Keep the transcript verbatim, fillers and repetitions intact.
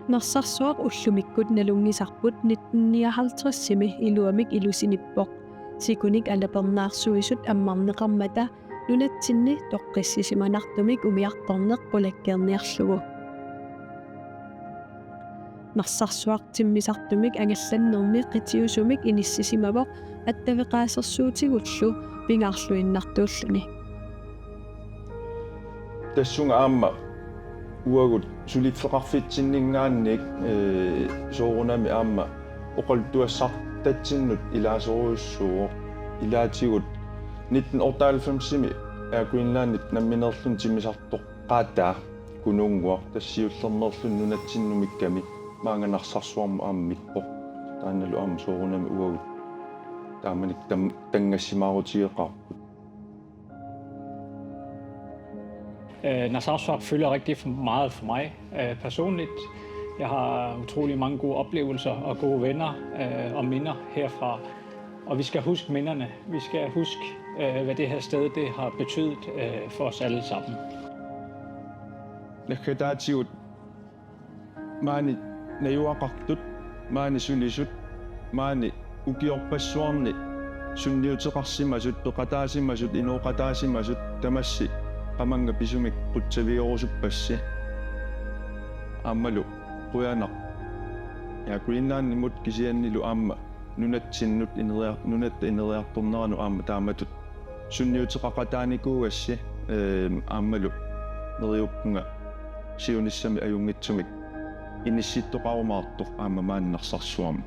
Narsarsuaq ullumikkut nalunngisarput nitten nioghalvtredsimi iluamik ilusinippoq. Sikunik alapernaarsuisut ammarneqarmata nunatsinni toqqissisimanartumik umiartorneq qulakkeerniarlugu. Narsarsuaq timmisartumik angallannermi qitiusumik inissisimavoq attaveqaasersuutigullu pingaarluinnartuulluni. Tassunga aamma uagut suliffeqarfitsinninngaanniit, ee, soorunami aamma oqaluttuassartatsinnut ilaasorujussuuvoq. Ilaatigut nitten otteoghalvfemsimi Air Greenlandit nammineerluni timmisartoq Qataa Kunuunnguaq, tassa siullermeerluni nunatsinnut mikkami, maanga Narsarsuarmut aamma mippoq. Taannalu aamma soorunami uagut taamanikkut tam-, tanngassimaarutigeqaarput. Øh, Narsarsuaq fylder rigtig for meget for mig øh, personligt. Jeg har utrolig mange gode oplevelser og gode venner øh, og minder herfra. Og vi skal huske minderne. Vi skal huske, øh, hvad det her sted det har betydet øh, for os alle sammen. Naggataatigut maani najugaqartut, maani sulisut, maani ukiorpassuarni sunniuteqarsimasut, peqataasimasut, inooqataasimasut tamassi qamannga pisumik qutsavigerusuppassi. Aammalu qujanaq Air Greenlandimut kisiannilu aamma nunatsinnut ineriar-, nunatta ineriartorneranut aamma taamatut sunniuteqaqataanikuugassi, ee, aammalu neriuppunga siunissami ajunngitsumik inissittoqarumaartoq aamma maani Narsarsuarmi.